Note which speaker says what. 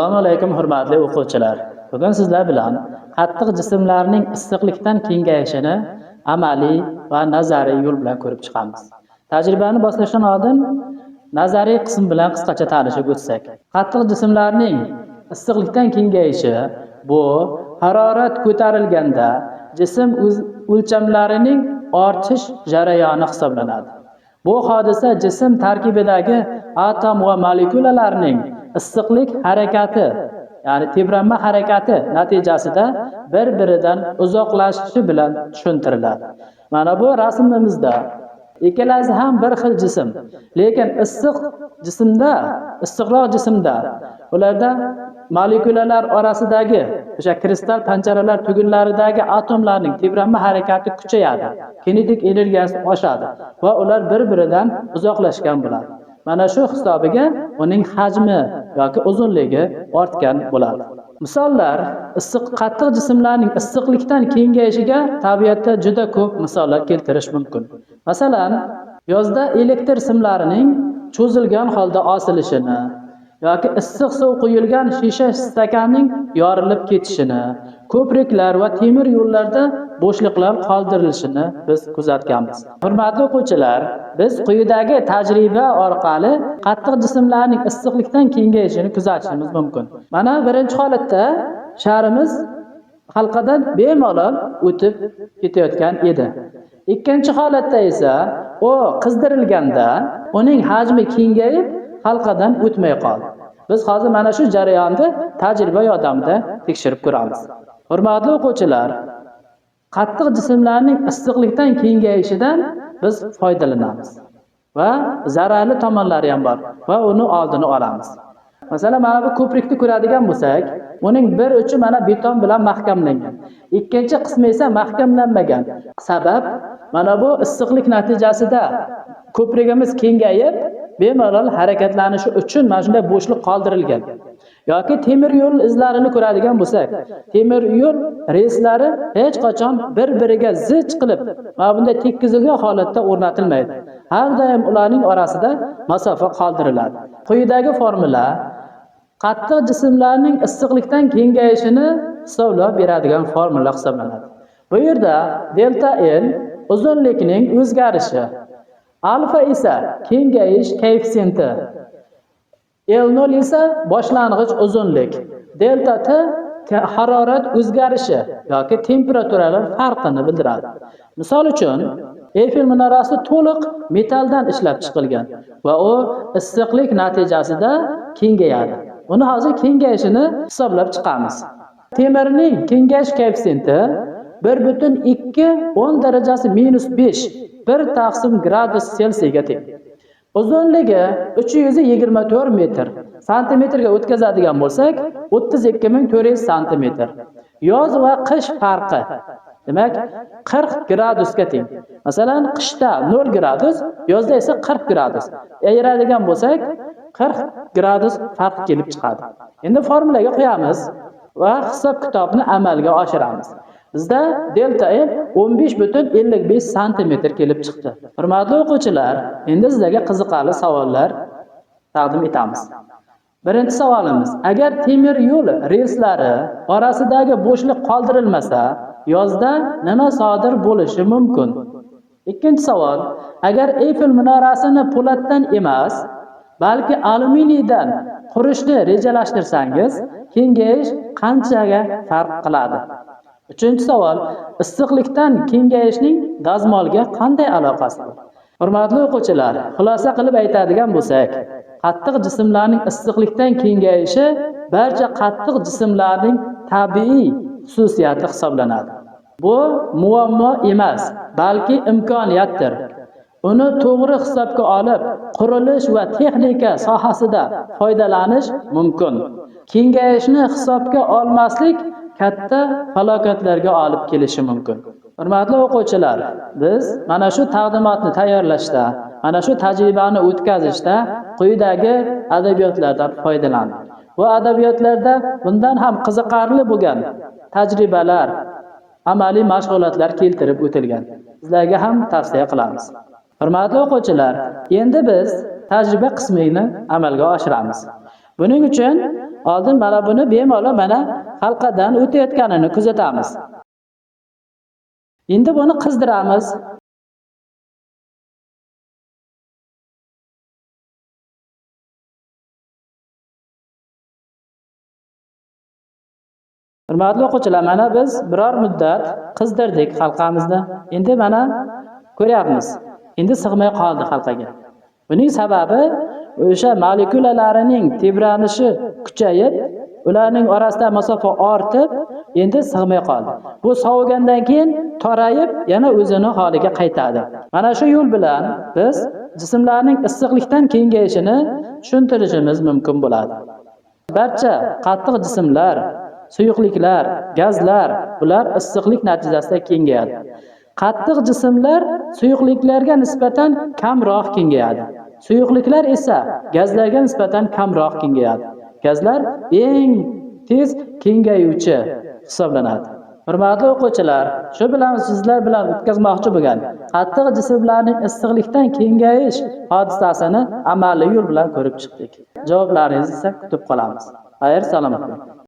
Speaker 1: Assalomu alaykum, hurmatli o'quvchilar. Bugun sizlar bilan qattiq jismlarning issiqlikdan kengayishini amaliy va nazariy yo'l bilan ko'rib chiqamiz. Tajribani boshlashdan oldin nazariy qism bilan qisqacha tanishib o'tsak. Qattiq jismlarning issiqlikdan kengayishi bu harorat ko'tarilganda jism o'lchamlarining ortish jarayoni hisoblanadi. Bu hodisa jism tarkibidagi atom va molekulalarning issiqlik harakati, ya'ni tebranma harakati natijasida bir-biridan uzoqlashishi bilan tushuntiriladi. Mana bu rasmimizda ikkalasi ham bir xil jism, lekin issiq jismda, issiqroq jismda ularda molekulalar orasidagi o'sha kristal panjaralar tugunlaridagi atomlarning tebranma harakati kuchayadi, kinetik energiyasi oshadi va ular bir-biridan uzoqlashgan bo'ladi. Mana shu hisobiga uning hajmi yoki uzunligi ortgan bo'ladi. Misollar: issiq qattiq jismlarning issiqlikdan kengayishiga tabiatda juda ko'p misollar keltirish mumkin. Masalan, yozda elektr simlarining cho'zilgan holda osilishini yoki issiq suv quyilgan shisha stakanning yorilib ketishini, ko'priklar va temir yo'llarda bo'shliqlar qoldirilishini biz kuzatganmiz. Hurmatli o'quvchilar, biz quyidagi tajriba orqali qattiq jismlarning issiqlikdan kengayishini kuzatishimiz mumkin. Mana birinchi holatda sharimiz halqadan bemalol o'tib ketayotgan edi. Ikkinchi holatda esa u qizdirilganda uning hajmi kengayib halqadan o'tmay qoldi. Biz hozir mana shu jarayonni tajriba yordamida tekshirib ko'ramiz. Hurmatli o'quvchilar, qattiq jismlarning issiqlikdan kengayishidan biz foydalanamiz va zararli tomonlari ham bor va uni oldini olamiz. Masalan, mana bu ko'prikni ko'radigan bo'lsak, uning bir uchi mana beton bilan mahkamlangan. Ikkinchi qismi esa mahkamlanmagan. Sabab mana bu issiqlik natijasida ko'prigimiz kengayib, bemalol harakatlanishi uchun mana shunday bo'shliq qoldirilgan. Yoki temir yo'l izlarini ko'radigan bo'lsak, temir yo'l relslari hech qachon bir-biriga zich qilib, mana bunday tekkizilgan holatda o'rnatilmaydi. Har doim ularning orasida masofa qoldiriladi. Quyidagi formula qattiq jismlarning issiqlikdan kengayishini hisoblab beradigan formula hisoblanadi. Bu yerda delta L uzunlikning o'zgarishi, alfa esa kengayish koeffitsiyenti, L0 esa boshlang'ich uzunlik, delta T harorat o'zgarishi yoki temperaturalar farqini bildiradi. Misol uchun, Eyfel minorasi to'liq metalldan ishlab chiqilgan va u issiqlik natijasida kengayadi. Uni hozir kengayishini hisoblab chiqamiz. Temirning kengayish koeffitsiyenti 1.2 10 darajasi -5 1 taqsim gradus Selsiyga teng. Uzunligi 324 metr. Santimetrga o'tkazadigan bo'lsak, 32400 santimetr. Yoz va qish farqi, demak, 40 gradusga teng. Masalan, qishda 0 gradus, yozda esa 40 gradus. Ayiradigan bo'lsak, 40 gradus farq kelib chiqadi. Endi formulaga qo'yamiz va hisob-kitobni amalga oshiramiz. Bizda delta L 15.55 santimetr kelib chiqdi. Hurmatli o'quvchilar, endi sizlarga qiziqarli savollar taqdim etamiz. Birinchi savolimiz: agar temir yo'l relslari orasidagi bo'shliq qoldirilmasa, yozda nima sodir bo'lishi mumkin? Ikkinchi savol: agar Eyfel minorasini po'latdan emas, balki alyuminiydan qurishni rejalashtirsangiz, kengayish qanchaga farq qiladi? Uchinchi savol: issiqlikdan kengayishning dazmolga qanday aloqasi bor? Hurmatli o'quvchilar, xulosa qilib aytadigan bo'lsak, qattiq jismlarning issiqlikdan kengayishi barcha qattiq jismlarning tabiiy xususiyati hisoblanadi. Bu muammo emas, balki imkoniyatdir. Uni to'g'ri hisobga olib, qurilish va texnika sohasida foydalanish mumkin. Kengayishni hisobga olmaslik katta falokatlarga olib kelishi mumkin. Hurmatli o'quvchilar, biz mana shu taqdimotni tayyorlashda, mana shu tajribani o'tkazishda quyidagi adabiyotlardan foydalandik. Bu adabiyotlarda bundan ham qiziqarli bo'lgan tajribalar, amaliy mashg'ulotlar keltirib o'tilgan. Sizlarga ham tavsiya qilamiz. Hurmatli o'quvchilar, endi biz tajriba qismini amalga oshiramiz. Buning uchun oldin mana buni bemalol mana halqadan o'tayotganini kuzatamiz. Endi buni qizdiramiz. Hurmatli o'quvchilar, mana biz biror muddat qizdirdik halqamizni. Endi mana ko'ryapmiz. Endi sig'may qoldi halqaga. Buning sababi o'sha molekulalarining tebranishi kuchayib, ularning orasida masofa ortib, endi sig'may qoldi. Bu sovigandan keyin torayib, yana o'zini holiga qaytadi. Mana shu yo'l bilan biz jismlarning issiqlikdan kengayishini tushuntirishimiz mumkin bo'ladi. Barcha qattiq jismlar, suyuqliklar, gazlar bular issiqlik natijasida kengayadi. Qattiq jismlar suyuqliklarga nisbatan kamroq kengayadi. Suyuqliklar esa gazlarga nisbatan kamroq kengayadi. Gazlar eng tez kengayuvchi hisoblanadi. Hurmatli o'quvchilar, shu bilan sizlar bilan o'tkazmoqchi bo'lgan qattiq jismlarning issiqlikdan kengayish hodisasini amaliy yo'l bilan ko'rib chiqdik. Javoblaringizni esa kutib qolamiz. Xayr, salomat bo'ling.